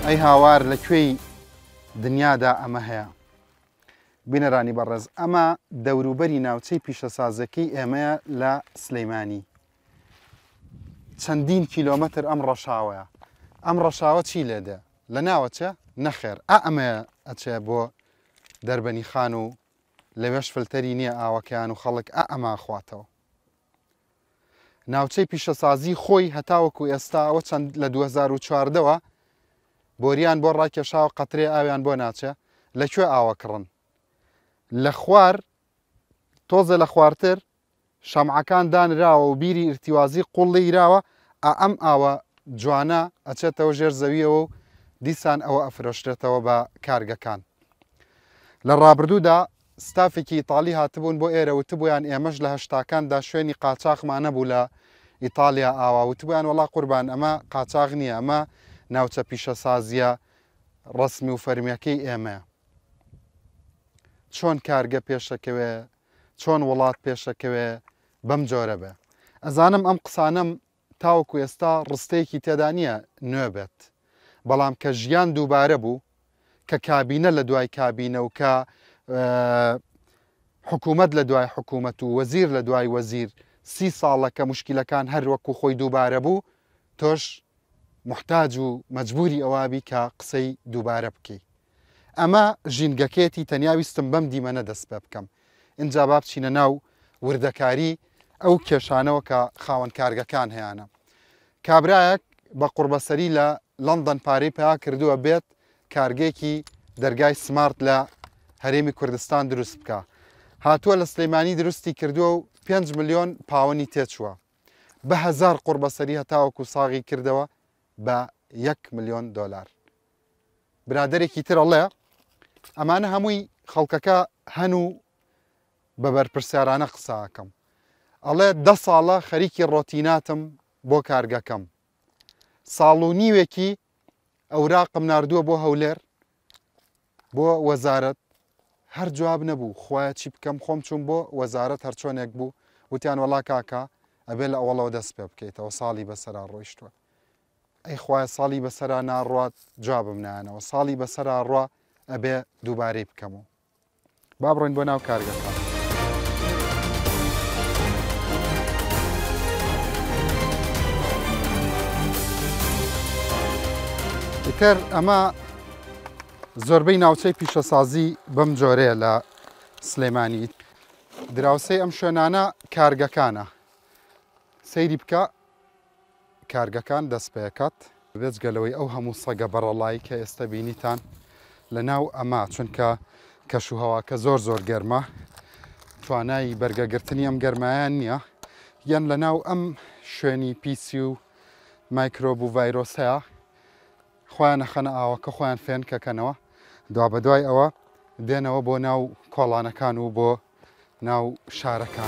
ئەی هاوار لە کوێی دنیادا ئەمە هەیە؟ بینەرانی بەڕێز ئەمە دەوروبەری ناوچەی پیشەسازەکەی ئێمەیە لە سلەیمانی چەندین کیلۆمەتر ئەم ڕەشاوەیە ئەم ڕەشاوە چی لێ دێ لە ناوەچێ نەخێر ئا ئەمەیە ئەچێ بۆ دەربەنی خان و لەوێش فلتەری نییە ئاوەکەیان و خەڵک ئا ئەمە خواتەوە ناوچەی پیشەسازی خۆی هەتاوەکو ئێستا ئەوە چەند لە 2014 وە بۆریان بۆ ڕاکێشاوە قەترێ ئاویان بۆ ناچێ لە کوێ ئاوە کڕن لە خوار تۆزێ لە خوارتر شەمعەکان دانراوە و بیری ئیرتیوازی قوڵ لێیراوە ئا ئەم ئاوە جوانە ئەچێتەوە ژێر زەویەوە و دیسان ئەوە ئەفرۆشرێتەوە بە کارگەکان لە ڕابردوودا ستافێکی ئیتاڵی هاتبوون بۆ ئێرە وتبوویان ئێمەش لە هەشتاکاندا شوێنی قاچاخمان هەبوو لە ئیتاڵیا ئاوا وتبوویان وەڵا قوربان ئەمە قاچاخ نییە ئەمە ناوچە پیشەسازییە ڕەسمی و فەرمیەکەی ئێمەیە. چۆن کارگە پێشەکەوێ چۆن وڵات پێشەکەوێ بەم جۆرە بێ. ئەزانم ئەم قسانەم تاوەکو ئێستا ڕستەیەکی تێدا نییە نوێ بێت، بەڵام کە ژیان دووبارە بوو، کە کابینە لە دوای کابینە و کە حکوومەت لە دوای حکوومەت و وەزیر لە دوای وەزیر سی ساڵە کە مشکلەکان هەر وەکو خۆی دووبارە بوو، تۆش موحتاج و مەجبوری ئەوابی کە قسەی دووبارە بکەی. ئەمە ژینگەکەیەتی تەنیا ویستم بەم دیمەنە دەست پێ بکەم ئینجا با بچینە ناو وردەکاری ئەو کێشانەوە کە خاوەن کارگەکان هەیانە. کابرایەک بە قوڕبەسەری لە لەندەن پارەی پیا کردووە بێت کارگەیەکی دەرگای سمارت لە هەرێمی کوردستان دروست بکا. هاتووە لە سلەیمانی دروستی کردووە و 5 ملیۆن پاوەنی تێچووە. بە هەزار قوڕبەسەری هەتاوەکو ساغی کردەوە بە یەک ملیۆن دۆلار. برادەرێکی تر ئەڵێ ئەمانە هەمووی خەڵکەکە هەن و بە بەرپرسیارانە قسە ئەکەم ئەڵێ دە ساڵە خەریکی ڕۆتیناتم بۆ کارگەکەم ساڵ و نیوێکی ئەوراقم ناردووە بۆ هەولێر بۆ وەزارەت هەر جواب نەبوو خوایە چی بکەم خۆم چوون بۆ وەزارەت هەرچۆنێک بوو وتیان وەڵا کاکە ئەبێ لە ئەوەڵەوە دەست پێ بکەیتەوە ساڵی بەسەرا ڕۆیشتووە ئەی خوایە ساڵی بەسەرا ناڕوات جوابم نایەنەوە ساڵی بەسەرا ڕوا ئەبێ دووبارەی بکەمەوە با بڕۆین بۆ ناو کارگەکان. ئیتر ئەمە زۆربەی ناوچەی پیشەسازی بەم جۆرەیە لە سلێمانی دراوسەی ئەم شوێنانە کارگەکانە سەیری بکە کارگەکان دەست پێکات. بێجگە لەوەی ئەو هەموو سەگە بەڕەڵایی کە ئێستە بینیتان لە ناو ئەمە چونکە کەش و هەواکە زۆر زۆر گەرمە توانای بەرگەگرتنی ئەم گەرمایان نییە یان لە ناو ئەم شوێنی پیسی و مایکرۆب و ڤایرۆسەیە خۆیان ئەخەنە ئاوەکە خۆیان فێنکەکەنەوە دوابەدوای ئەوە دێنەوە بۆ ناو کۆڵانەکان و بۆ ناو شارەکان.